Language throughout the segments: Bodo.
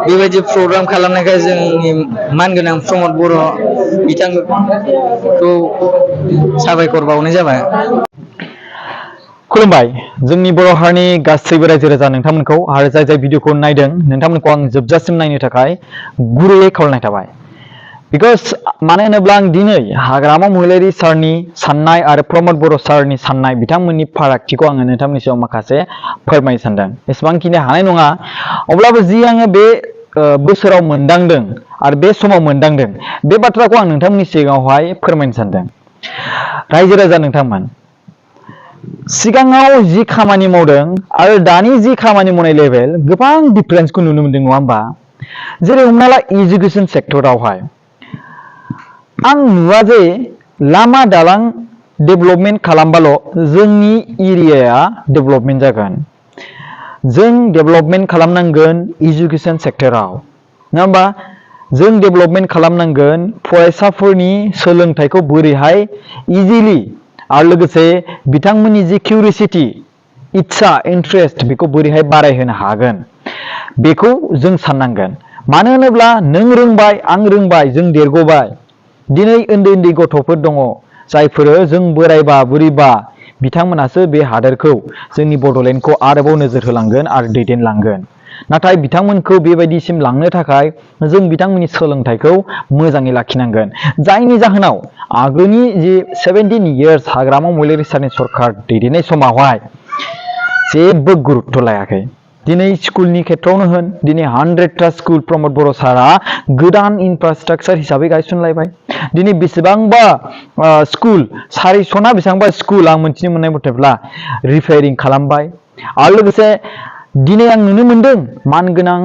बेबायदि प्रग्राम खालामनायखाय जोंनि मानगोनां प्रमद बर' बिथांखौ साबायखर बावनाय जाबाय। खुलुमबाय जोंनि बर' हारिनि गासैबो रायजो राजा नोंथांमोनखौ आरो जाय जाय भिडिअखौ नायदों नोंथांमोनखौ आं जोबजासिम नायनो थाखाय गुरैयै खावलायनाय थाबाय। बिकज मानो होनोब्ला आं दिनै हाग्रामा महिलारि सारनि साननाय आरो प्रमद बर' सारनि साननाय बिथांमोननि फारागथिखौ आङो नोंथांमोननि सायाव माखासे फोरमायनो सानदों। एसेबांखिनि हानाय नङा, अब्लाबो जि आङो बे बोसोराव मोनदांदों आरो बे समाव मोनदांदों बे बाथ्राखौ आं नोंथांमोननि सिगाङावहाय फोरमायनो सानदों। रायजो राजा नोंथांमोन, सिगाङाव जि खामानि मावदों आरो दानि जि खामानि मावनाय लेभेल गोबां डिफारेन्सखौ नुनो मोनदों नङा होमबा? जेरै हमना ला इडुकेसन सेक्टरावहाय आं नुवा जे लामा दालां डेभेलपमेन्ट खालामबाल' जोंनि एरियाया डेभेलपमेन्ट जागोन। जों डेभेलपमेन्ट खालामनांगोन इडुकेसन सेक्टराव, नङा होमबा? जों डेभेलपमेन्ट खालामनांगोन फरायसाफोरनि सोलोंथाइखौ बोरैहाय इजिलि आरो लोगोसे बिथांमोननि जि किउरिसिटि, इच्छा, इन्ट्रेस्ट बेखौ बोरैहाय बारायहोनो हागोन बेखौ जों साननांगोन। मानो होनोब्ला नों रोंबाय, आं रोंबाय, जों देरग'बाय। दिनै उन्दै उन्दै गथ'फोर दङ जायफोरो जों बोरायबा बुरिबा बिथांमोनासो बे हादोरखौ, जोंनि बड'लेण्डखौ आरोबाव नोजोर होलांगोन आरो दैदेनलांगोन। नाथाय बिथांमोनखौ बेबायदिसिम लांनो थाखाय जों बिथांमोननि सोलोंथाइखौ मोजाङै लाखिनांगोन। जायनि जाहोनाव आगोलनि जि 17 इयार्स हाग्रामा महिलारि सारनि सरकार दैदेननाय समावहाय जेबो गुरुत्थ' लायाखै। दिनै स्कुलनि खेथ्रआवनो होन, दिनै 100टा स्कुल प्रमद बर' सारा गोदान इनफ्रास्ट्राक्चार हिसाबै गायसनलायबाय। दिनै बेसेबांबा स्कुल, 400 ना बेसेबांबा स्कुल आं मोनथिनो मोननाय मथेब्ला रिपेयारिं खालामबाय। आरो लोगोसे दिनै आं नुनो मोनदों मानगोनां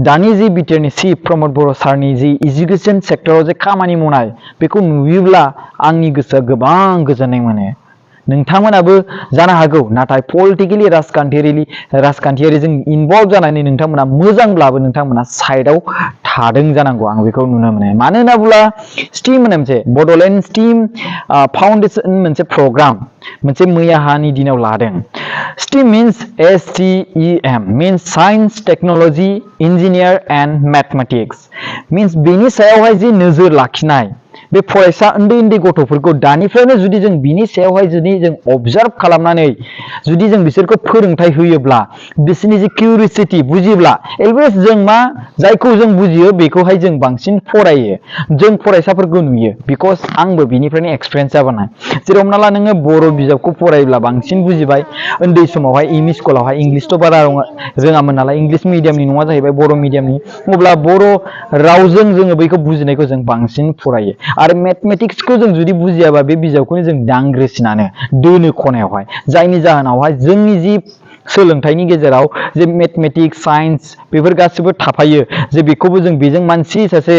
दानि जि बिटिआरनि चिफ प्रमद बर' सारनि जि इडुकेसन सेक्टराव जे खामानि मावनाय बेखौ नुयोब्ला आंनि गोसोआ गोबां गोजोननाय मोनो। नोंथांमोनाबो जानो हागौ, नाथाय पलिटिकेलि राजखान्थियारिजों इनभल्भ जानानै नोंथांमोना मोजांब्लाबो नोंथांमोना साइडआव थादों जानांगौ, आं बेखौ नुनो मोनो। मानो होनना बुङोब्ला स्टिम होननाय मोनसे बड'लेण्ड स्टिम फाउन्डेसन मोनसे प्रग्राम मोनसे मैयाहानि दिनाव लादों। STEM means STEM means science, technology, engineering and mathematics means बेनि सायावहाय जि नोजोर लाखिनाय, बे फरायसा उन्दै उन्दै गथ'फोरखौ दानिफ्रायनो जुदि जों बिनि सायावहाय जुदि जों अबजार्भ खालामनानै जुदि जों बिसोरखौ फोरोंथाइ होयोब्ला, बिसोरनि जि किउरिसिटि बुजिब्ला, एलवेज जों मा जायखौ जों बुजियो बेखौहाय जों बांसिन फरायो, जों फरायसाफोरखौ नुयो। बिकज आंबो बिनिफ्रायनो एक्सपिरियेन्स जाबोनाय। जेरै हमना ला नोङो बर' बिजाबखौ फरायोब्ला बांसिन बुजिबाय। उन्दै समावहाय एम इ स्कुलावहाय इंलिसथ' बारा रोङामोन नालाय, इंलिस मिडियामनि नङा जाहैबाय, बर' मिडियामनि। अब्ला बर' रावजों जोङो बैखौ बुजिनायखौ जों बांसिन फरायो। आरो मेथमेटिक्सखौ जों जुदि बुजियाबा बे बिजाबखौनो जों दांग्रोसिनानो दोनो खनायावहाय। जायनि जाहोनावहाय जोंनि जि सोलोंथाइनि गेजेराव जे मेथमेटिक्स, साइन्स बेफोर गासिबो थाफायो, जे बेखौबो जों बेजों मानसि सासे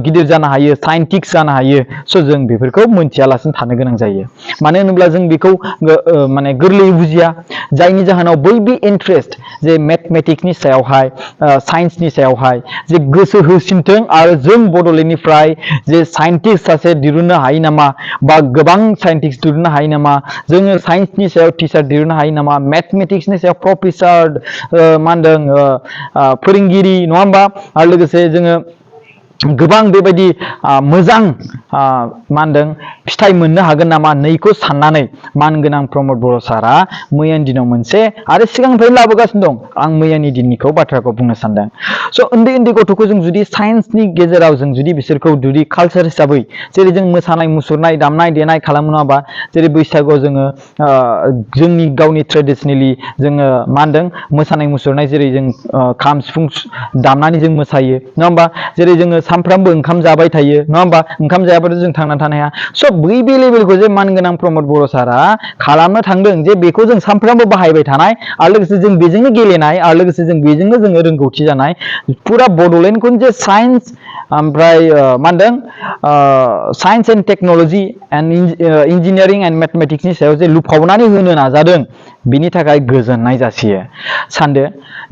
गिदिर जानो हायो, साइन्टिस्ट जानो हायो। स' जों बेफोरखौ मोनथियालासिनो थानो गोनां जायो। मानो होनोब्ला जों बेखौ माने गोरलैयै बुजिया। जायनि जाहोनाव बै बे इन्ट्रेस्ट जे मेथमेटिक्सनि सायावहाय, साइन्सनि सायावहाय जे गोसो होसिनथों आरो जों बड'लेण्डनिफ्राय जे साइन्टिस्ट सासे दिरुननो हायो नामा, बा गोबां साइन्टिस्ट दिरुननो हायो नामा, जोङो साइन्सनि सायाव टिचार दिरुननो हायो नामा, मेथमेटिक्सनि सायाव प्रफेसार मा होनदों फोरोंगिरि, नङा होमबा? आरो लोगोसे जोङो गोबां बेबायदि मोजां मा होनदों फिथाइ मोननो हागोन नामा नैखौ साननानै मानगोनां प्रमद बर' सारा मैयानि दिनाव मोनसे, आरो सिगांनिफ्रायनो लाबोगासिनो दं, आं मैयानि दिननिखौ बाथ्राखौ बुंनो सानदों। स' उन्दै उन्दै गथ'खौ जों जुदि साइन्सनि गेजेराव जों जुदि बिसोरखौ जुदि कालचार हिसाबै जेरै जों मोसानाय मुसुरनाय दामनाय देनाय खालामो नङाबा, जेरै बैसागुआव जोङो जोंनि गावनि ट्रेडिसनेलि जोङो मा होनदों मोसानाय मुसुरनाय, जेरै जों खाम सिफुं दामनानै जों मोसायो, नङा होमबा? जेरै जोङो सानफ्रामबो ओंखाम जाबाय थायो, नङा होमबा? ओंखाम जायाबाथ' जों थांनानै थानो हाया। स' बै बे लेभेलखौ जे मानगोनां प्रमद बर' सारा खालामनो थांदों, जे बेखौ जों सानफ्रामबो बाहायबाय थानाय, आरो लोगोसे जों बेजोंनो गेलेनाय, आरो लोगोसे जों बेजोंनो जोङो रोंगौथि जानाय, फुरा बड'लेण्डखौनो जे साइन्स ओमफ्राय मा होनदों science and technology and engineering and मेथमेटिक्सनि सायाव जे लुफावनानै होनो नाजादों, बिनि थाखाय गोजोननाय जासियो सानदो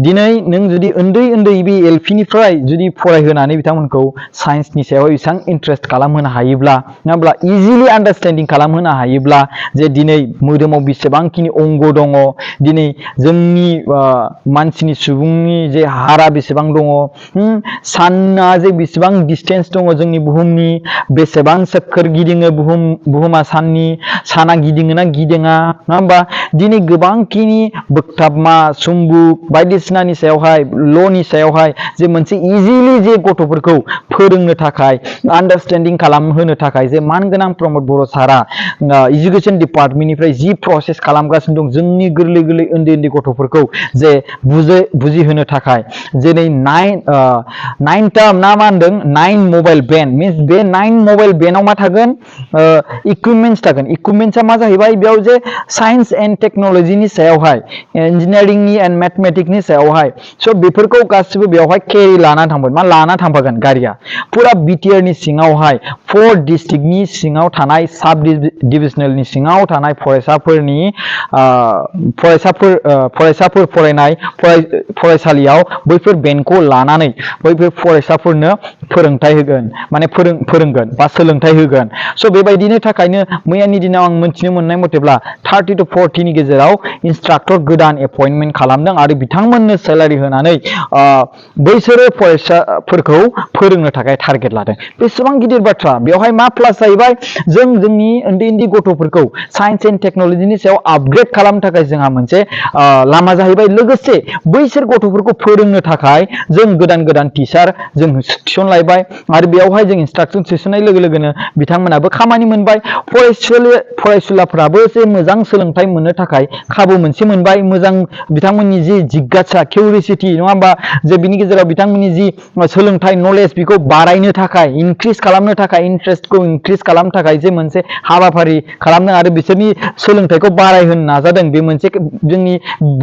दिनै नों जुदि उन्दै उन्दै बे एलपिनिफ्राय जुदि फरायहोनानै बिथांमोनखौ साइन्सनि सायाव एसेबां इन्ट्रेस्ट खालामहोनो हायोब्ला नङाब्ला इजिलि आन्डारस्टेन्डिं खालामहोनो हायोब्ला जे दिनै मोदोमाव बेसेबांखिनि अंग दङ दिनै जोंनि मानसिनि सुबुंनि जे हारा बेसेबां दङ सानआ जे बेसेबां डिसटेन्स दङ जोंनि बुहुमनि बेसेबां चक्कर गिदिङो बुहुमा साना गिदिङो ना गिदिङा नङा होमबा दिनै गोबांखिनि बोगथाबमा सुम्बुक बायदिसिनानि सायावहाय ल'नि सायावहाय जे मोनसे इजिलि जे गथ'फोरखौ फोरोंनो थाखाय आन्डारस्टेन्डिं खालामहोनो थाखाय जे मानगोनां प्रमद बर' सारा इडुकेसन डिपार्टमेन्टनिफ्राय जि प्रसेस खालामगासिनो दं जोंनि गोरलै गोरलै उन्दै उन्दै गथ'फोरखौ जे बुजिहोनो थाखाय जेरै नाइनटा ना मा होनदों 9 मबाइल बेन मिन्स बे 9 मबाइल बेनाव मा थागोन इकुइपमेन्ट्स थागोन इकुइपमेन्ट्सआ मा जाहैबाय बेयाव जे साइन्स एन्ड टेक्न'लजिनि सायावहाय इन्जिनियारिंनि एन्ड मेथमेटिक्सनि सायावहाय स' बेफोरखौ गासिबो बेवहाय केरि लानानै थांबाय मा लाना थांफागोन गारिया फुरा बिटिआरनि सिङावहाय 4 डिस्ट्रिक्टनि सिङाव थानाय साब डिभिजनेलनि सिङाव थानाय फरायसाफोर फरायनाय फरायसालियाव बैफोर बेनखौ लानानै बैफोर फरायसाफोरनो फोरोंथाइ होगोन माने फोरोंगोन बा सोलोंथाइ होगोन स' बेबायदिनि थाखायनो मैयानि दिनाव आं मोनथिनो मोननाय मथेब्ला 30 to 40 नि गेजेराव इन्सट्राक्टर गोदान एपइन्टमेन्ट खालामदों आरो बिथांमोननो सेलारि होनानै बैसोरो फरायसाफोरखौ फोरोंनो थाखाय टारगेट लादों बेसेबां गिदिर बाथ्रा बेवहाय मा प्लास जाहैबाय जोंनि उन्दै उन्दै गथ'फोरखौ साइन्स एन्ड टेक्न'लजिनि सायाव आपग्रेड खालामनो थाखाय जोंहा मोनसे लामा जाहैबाय लोगोसे बैसोर गथ'फोरखौ फोरोंनो थाखाय जों गोदान टिचार जों थिसनलायबाय आरो बेवहाय जों इन्सट्राक्सन सोसननाय लोगो लोगोनो बिथांमोनाबो खामानि मोनबाय फरायसुलाफ्राबो जे मोजां सोलोंथाइ मोननो थाखाय खाबु मोनसे मोनबाय मोजां बिथांमोननि जि जिज्ञासा किउरिसिटि नङा होमबा जे बिनि गेजेराव बिथांमोननि जि सोलोंथाइ नलेज बेखौ बारायनो थाखाय इनक्रिज खालामनो थाखाय इन्ट्रेस्टखौ इनक्रिज खालामनो थाखाय जे मोनसे हाबाफारि खालामदों आरो बिसोरनि सोलोंथाइखौ बारायहोनो नाजादों बे मोनसे जोंनि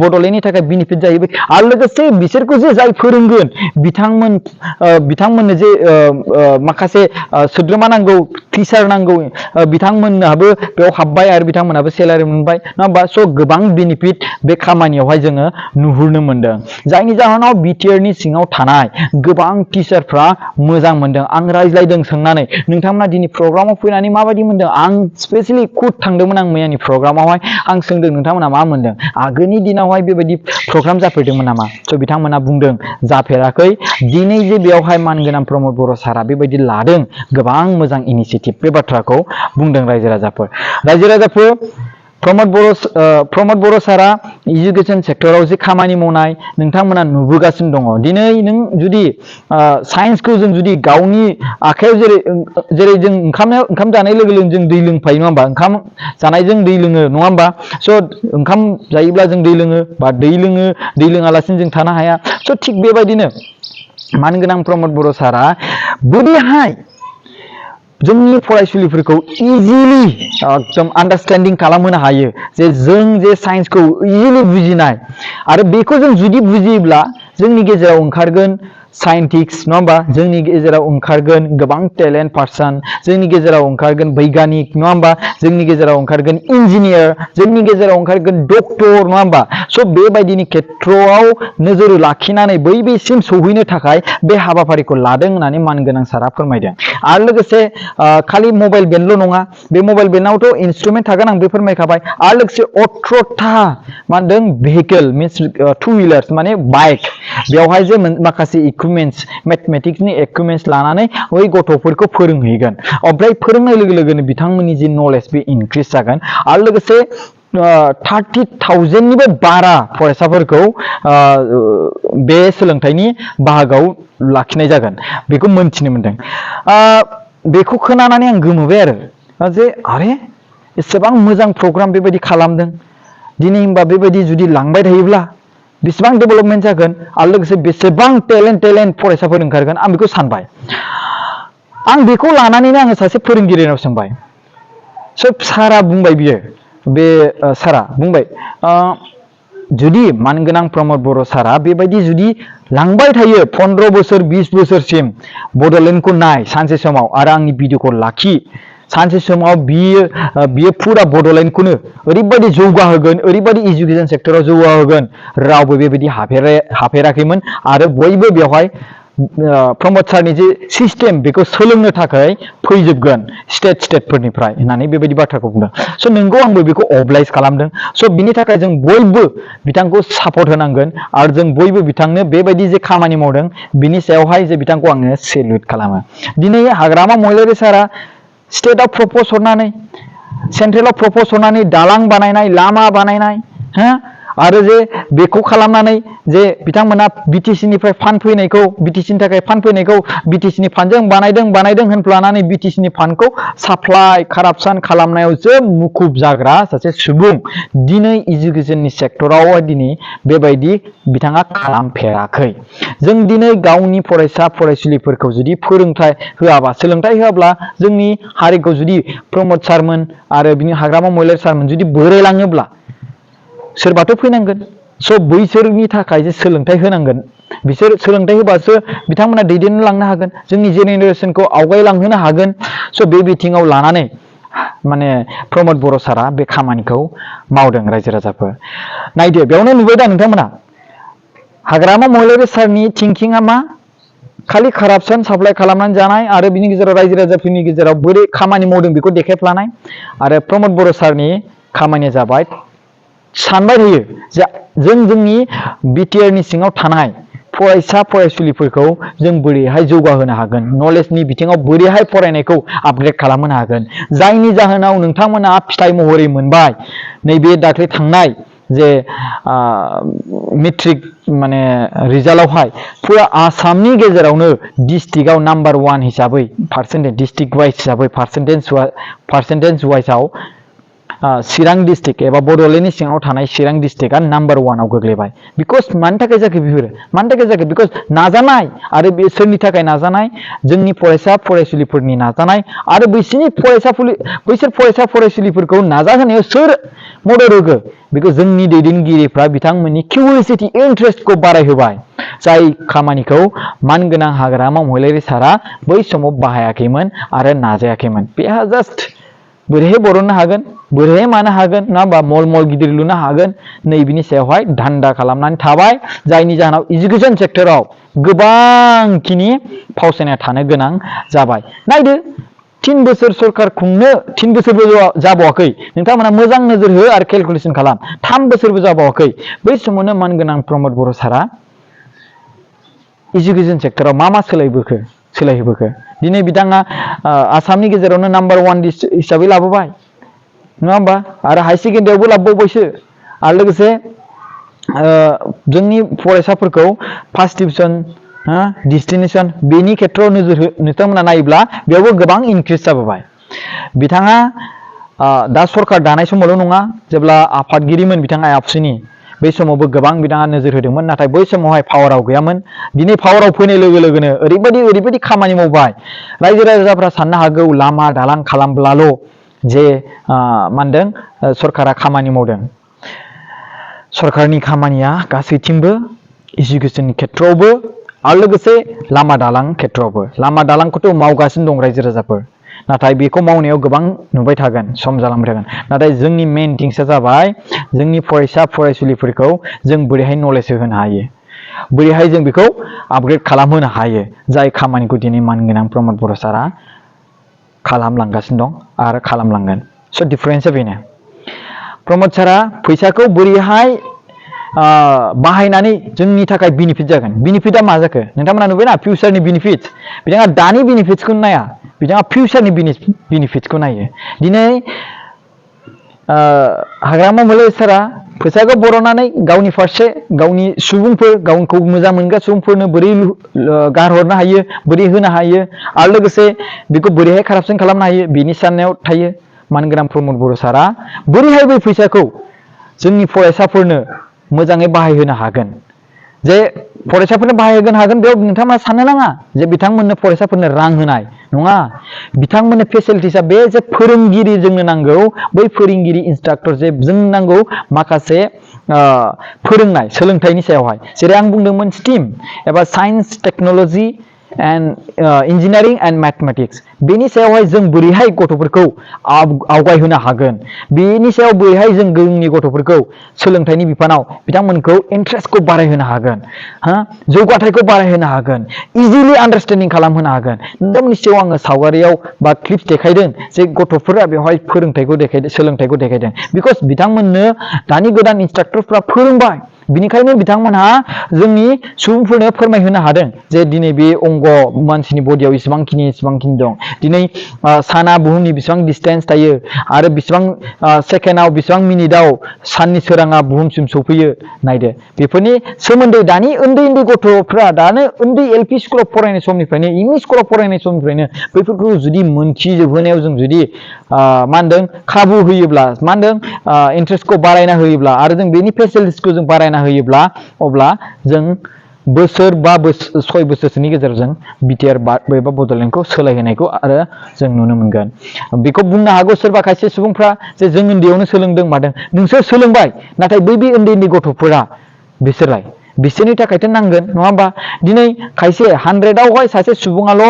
बड'लेण्डनि थाखाय बेनिफिट जाहैबाय आरो लोगोसे बिसोरखौ जे जाय फोरोंगोन बिथांमोननो जे माखासे सोद्रोमा नांगौ टिचार नांगौ बिथांमोनहाबो बेयाव हाबबाय आरो बिथांमोनहाबो सेलारि मोनबाय नङा होमबा स' गोबां बेनिफिट बे खामानियावहाय जोङो नुहुरनो मोनदों जायनि जाहोनाव बिटिआरनि सिङाव थानाय गोबां टिचारफ्रा मोजां मोनदों आं रायज्लायदों सोंनानै नोंथांमोना दिनै प्रग्रामाव फैनानै माबायदि मोनदों आं स्पेसियेलि खुद थांदोंमोन आं मैयानि प्रग्रामावहाय आं सोंदों नोंथांमोना मा मोनदों आगोलनि दिनावहाय बेबायदि प्रग्राम जाफेरदोंमोन नामा स' बिथांमोना बुंदों जाफेराखै दिनै जे बेवहाय मानगोनां प्रमद बर' सारा बेबायदि लादों गोबां मोजां इनिसियेटिभ बे बाथ्राखौ बुंदों रायजो राजाफोर प्रमद बर' सारा इडुकेसन सेक्टराव जे खामानि मावनाय नोंथांमोना नुबोगासिनो दङ दिनै नों जुदि साइन्सखौ जों जुदि गावनि आखायाव जेरै जों ओंखाम जानाय लोगो लोगो जों दै लोंफायो नङा होमबा ओंखाम जानायजों दै लोङो नङा होमबा स' ओंखाम जायोब्ला जों दै लोङो बा दै लोङालासिनो जों थानो हाया स' थिग बेबायदिनो मानगोनां प्रमद बर' सारा बोरैहाय जोंनि फरायसुलिफोरखौ इजिलि एकदम आन्डारस्टेन्डिं खालामहोनो हायो जे जों जे साइन्सखौ इजिलि बुजिनाय आरो बेखौ जों जुदि बुजियोब्ला जोंनि गेजेराव ओंखारगोन साइन्टिस्ट नङा होमबा जोंनि गेजेराव ओंखारगोन गोबां टेलेन्ट पार्सन जोंनि गेजेराव ओंखारगोन बैगानिक नङा होमबा जोंनि गेजेराव ओंखारगोन इन्जिनियार जोंनि गेजेराव ओंखारगोन डक्टर नङा होमबा स' बेबायदिनि खेथ्रआव नोजोर लाखिनानै बैसिम सौहैनो थाखाय बे हाबाफारिखौ लादों होननानै मानगोनां सारा फोरमायदों आरो लोगोसे खालि मबाइल बेन्डल' नङा बे मबाइल बेन्डआवथ' इन्सट्रुमेन्ट थागोन आं बे फोरमायखाबाय आरो लोगोसे 18था मा होनदों भेहिकेल मिन्स 2 व्हिलार्स माने बाइक बेवहाय जे माखासे इकुइपमेन्ट्स मेथमेटिक्सनि इकुइपमेन्ट्स लानानै बै गथ'फोरखौ फोरोंहैगोन ओमफ्राय फोरोंनाय लोगो लोगोनो बिथांमोननि जि नलेज बे इनक्रिज जागोन आरो लोगोसे 30,000निबो बारा फरायसाफोरखौ बे सोलोंथाइनि बाहागोआव लाखिनाय जागोन बेखौ मोनथिनो मोनदों बेखौ खोनानानै आं गोमोबाय आरो जे आरे एसेबां मोजां प्रग्राम बेबायदि खालामदों दिनै होनबा बेबायदि जुदि लांबाय थायोब्ला बेसेबां डेभेलपमेन्ट जागोन आरो लोगोसे बेसेबां टेलेन्ट फरायसाफोर ओंखारगोन आं बेखौ सानबाय आं बेखौ लानानैनो आङो सासे फोरोंगिरिनाव सोंबाय स' सारा बुंबाय बियो बे सारा बुंबाय जुदि मानगोनां प्रमद बर' सारा बेबायदि जुदि लांबाय थायो 15 बोसोर 20 बोसोरसिम बड'लेण्डखौ नाय सानसे समाव आरो आंनि भिडिअखौ लाखि सानसे समाव बियो फुरा बड'लेण्डखौनो ओरैबायदि जौगाहोगोन ओरैबायदि इडुकेसन सेक्टराव जौगाहोगोन रावबो बेबायदि हाफेराखैमोन आरो बयबो बेवहाय प्रमोद सारनि जे सिस्टेम बेखौ सोलोंनो थाखाय फैजोबगोन स्टेटफोरनिफ्राय होननानै बेबायदि बाथ्राखौ बुंदों स' नोंगौ आंबो बेखौ अबलाइज खालामदों स' बिनि थाखाय जों बयबो बिथांखौ सापर्ट होनांगोन आरो जों बयबो बिथांनो बेबायदि जे खामानि मावदों बिनि सायावहाय जे बिथांखौ आङो सेल्युट खालामो दिनै हाग्रामा महिलारि सारा स्टेटआव प्रप'ज हरनानै सेन्ट्रेलाव प्रप'ज हरनानै दालां बानायनाय लामा बानायनाय हो आरो जे बेखौ खालामनानै जे बिथांमोना बिटिसिनिफ्राय फान्ड फैनायखौ बिटिसिनि थाखाय फान्ड फैनायखौ बिटिसिनि फान्डजों बानायदों होनफ्लानानै बिटिसिनि फान्डखौ साप्लाइ कारापसन खालामनायावसो मुखुब जाग्रा सासे सुबुं दिनै इडुकेसननि सेक्टराव दिनै बेबायदि बिथाङा खालामफेराखै जों दिनै गावनि फरायसा फरायसुलिफोरखौ जुदि फोरोंथाइ होआबा सोलोंथाइ होआब्ला जोंनि हारिखौ जुदि प्रमोद सारमोन आरो बिनि हाग्रामा महिलारि सारमोन जुदि बोरायलाङोब्ला सोरबाथ' फैनांगोन स' बैसोरनि थाखाय जे सोलोंथाइ होनांगोन बिसोर सोलोंथाइ होबासो बिथांमोना दैदेनलांनो हागोन जोंनि जेनेरेसनखौ आवगायलांहोनो हागोन स' बे बिथिङाव लानानै माने प्रमोद बर' सारा बे खामानिखौ मावदों रायजो राजाफोर नायदो बेयावनो नुबाय दा नोंथांमोना हाग्रामा महिलारि सारनि थिंकिंआ मा खालि कारापसन साप्लाइ खालामनानै जानाय आरो बिनि गेजेराव रायजो राजाफोरनि गेजेराव बोरै खामानि मावदों बेखौ देखायफ्लानाय आरो प्रमोद बर' सारनि खामानिया जाबाय सानबाय थायो जे जोंनि बिटिआरनि सिङाव थानाय फरायसा फरायसुलिफोरखौ जों बोरैहाय जौगाहोनो हागोन नलेजनि बिथिङाव बोरैहाय फरायनायखौ आपग्रेड खालामहोनो हागोन जायनि जाहोनाव नोंथांमोना फिथाइ महरै मोनबाय नैबे दाख्लै थांनाय जे मेट्रिक माने रिजाल्टआवहाय फुरा आसामनि गेजेरावनो डिस्ट्रिक्टआव नाम्बार 1 हिसाबै पार्सेन्टेज डिस्ट्रिक्ट वाइज हिसाबै पार्सेन्टेज वाइजआव चिरां डिस्ट्रिक्ट एबा बड'लेण्डनि सिङाव थानाय चिरां डिस्ट्रिक्टआ नाम्बार 1 आव गोग्लैबाय बिकज मानि थाखाय जाखो बेफोरो मानि थाखाय जाखो बिकज नाजानाय आरो बे सोरनि थाखाय नाजानाय जोंनि फरायसा फरायसुलिफोरनि नाजानाय आरो बैसोर फरायसा फरायसुलिफोरखौ नाजाहोनायाव सोर मदद होगो बेखौ जोंनि दैदेनगिरिफ्रा बिथांमोननि किउरिसिटि इन्ट्रेस्टखौ बारायहोबाय जाय खामानिखौ मानगोनां हाग्रामा महिलारि सारा बै समाव बाहायाखैमोन आरो नाजायाखैमोन बेहा जास्ट बोरैहाय बरननो हागोन बोरैहाय मानो हागोन नङा होमबा मल गिदिर लुनो हागोन नैबिनि सायावहाय धान्दा खालामनानै थाबाय जायनि जाहोनाव इडुकेसन सेक्टराव गोबांखिनि फावसायना थानो गोनां जाबाय नायदो 3 बोसोर सरकार खुंनो 3 बोसोरबो जाबावाखै नोंथांमोना मोजां नोजोर हो आरो केलकुलेसन खालाम 3 बोसोरबो जाबावाखै बै समावनो मानगोनां प्रमोद बर' सारा इडुकेसन सेक्टराव मा सोलायहोबोखो दिनै बिथाङा आसामनि गेजेरावनो नाम्बार 1 हिसाबै लाबोबाय नङा होमबा आरो हाई सेकेन्डारियावबो लाबोबावबायसो आरो लोगोसे जोंनि फरायसाफोरखौ फार्स्ट डिभिजन डेस्टिनेसन बेनि खेथ्रआव नोंथांमोना नायोब्ला बेयावबो गोबां इनक्रिज जाबोबाय बिथाङा दा सरकार दानाय समावल' नङा जेब्ला आफादगिरिमोन बिथाङा आबसुनि बै समावबो गोबां बिथाङा नोजोर होदोंमोन नाथाय बै समावहाय पावाराव गैयामोन दिनै पावाराव फैनाय लोगो लोगोनो ओरैबायदि खामानि मावबाय रायजो राजाफ्रा साननो हागौ लामा दालां खालामब्लाल' जे मा होनदों सरकारा खामानि मावदों सरकारनि खामानिया गासैथिंबो इडुकेसननि खेथ्रआवबो आरो लोगोसे लामा दालां खेथ्रआवबो लामा दालांखौथ' मावगासिनो दं रायजो राजाफोर नाथाय बेखौ मावनायाव गोबां नुबाय थागोन सम जालांबाय थागोन नाथाय जोंनि मेन थिंसआ जाबाय जोंनि फरायसा फरायसुलिफोरखौ जों बोरैहाय नलेज होनो हायो बोरैहाय जों बेखौ आपग्रेड खालामहोनो हायो जाय खामानिखौ दिनै मानगोनां प्रमोद बर' सारा खालामलांगासिनो दं आरो खालामलांगोन स' डिफारेन्सआ बेनो प्रमोद सारा फैसाखौ बोरैहाय बाहायनानै जोंनि थाखाय बेनिफिट जागोन बेनिफिटआ मा जाखो नोंथांमोना नुबायना फिउचारनि बेनिफिट बिथाङा दानि बेनिफिट्सखौ नाया बिथाङा फिउचारनि बेनिफिट्सखौ नायो दिनै हाग्रामा महिलारि सारा फैसाखौ बर'नानै गावनि फारसे गावनि सुबुंफोर गावखौ मोजां मोनग्रा सुबुंफोरनो बोरै गारहरनो हायो बोरै होनो हायो आरो लोगोसे बेखौ बोरैहाय कारापसन खालामनो हायो बेनि साननायाव थायो मानगोनां प्रमोद बर' सारा बोरैहाय बै फैसाखौ जोंनि फरायसाफोरनो मोजाङै बाहायहोनो हागोन जे फरायसाफोरनो बाहायहोनो हागोन बेयाव नोंथांमोना साननो नाङा जे बिथांमोननो फरायसाफोरनो रां होनाय नङा बिथांमोननो फेसिलिटिसआ बे जे फोरोंगिरि जोंनो नांगौ बै फोरोंगिरि इन्सट्राक्टर जे जोंनो नांगौ माखासे फोरोंनाय सोलोंथाइनि सायावहाय जेरै आं बुंदोंमोन स्टिम एबा science technology and engineering and mathematics बेनि सायावहाय जों बोरैहाय गथ'फोरखौ आवगायहोनो हागोन बेनि सायाव बोरैहाय जों जोंनि गथ'फोरखौ सोलोंथाइनि बिफानाव बिथांमोनखौ इन्ट्रेस्टखौ बारायहोनो हागोन जौगाथायखौ बारायहोनो हागोन इजिलि आन्डारस्टेन्डिं खालामहोनो हागोन नोंथांमोननि सायाव आङो सावगारियाव बा क्लिप्स देखायदों जे गथ'फोरा बेवहाय फोरोंथाइखौ देखायदों सोलोंथाइखौ देखायदों बिकज बिथांमोननो दानि गोदान इन्सट्राक्टरफ्रा फोरोंबाय बिनिखायनो बिथांमोनहा जोंनि सुबुंफोरनो फोरमायहोनो हादों जे दिनै बे अंग मानसिनि बडियाव इसेबांखिनि दं दिनै साना बुहुमनि बेसेबां डिस्टेन्स थायो आरो बेसेबां सेकेन्डआव बेसेबां मिनिटआव साननि सोराङा बुहुमसिम सौफैयो नायदो बेफोरनि सोमोन्दै दानि उन्दै उन्दै गथ'फ्रा दानो उन्दै एलपि स्कुलाव फरायनाय समनिफ्रायनो एमइ स्कुलाव फरायनाय समनिफ्रायनो बैफोरखौ जुदि मोनथिजोबहोनायाव जों जुदि मा होनदों खाबु होयोब्ला मा होनदों इन्ट्रेस्टखौ बारायना होयोब्ला आरो जों बेनि फेसिलिटिसखौ जों बारायना होयोब्ला अब्ला जों बोसोर 6 बोसोरसोनि गेजेरजों बिटिआर एबा बड'लेण्डखौ सोलायहोनायखौ आरो जों नुनो मोनगोन बेखौ बुंनो हागौ सोरबा खायसे सुबुंफ्रा जे जों उन्दैयावनो सोलोंदों मादों नोंसोर सोलोंबाय नाथाय बै उन्दै उन्दै गथ'फोरा बिसोरलाय बिसोरनि थाखायथ' नांगोन नङा होमबा दिनै खायसे 100आवहाय सासे सुबुङाल'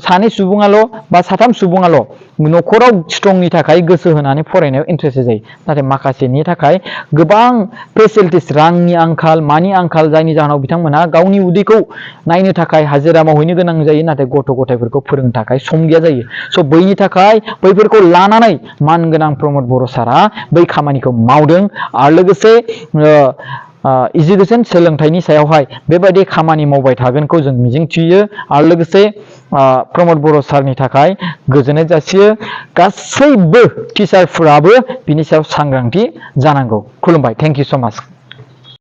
सानै सुबुङाल' बा साथाम सुबुङाल' न'खराव स्ट्रंनि थाखाय गोसो होनानै फरायनायाव इन्ट्रेस्ट जायो नाथाय माखासेनि थाखाय गोबां फेसिलिटिस रांनि आंखाल मानि आंखाल जायनि जाहोनाव बिथांमोनहा गावनि उदैखौ नायनो थाखाय हाजिरा मावहैनो गोनां जायो नाथाय गथ' गथायफोरखौ फोरोंनो थाखाय सम गैया जायो स' बैनि थाखाय बैफोरखौ लानानै मानगोनां प्रमद बर' सारा बै खामानिखौ मावदों आरो लोगोसे इडुकेसन सोलोंथाइनि सायावहाय बेबायदि खामानि मावबाय थागोनखौ जों मिजिंथियो आरो लोगोसे प्रमद बर' सारनि थाखाय गोजोननाय जासियो गासैबो टिचारफोराबो बिनि सायाव सांग्रांथि जानांगौ खुलुमबाय थेंक इउ स' माच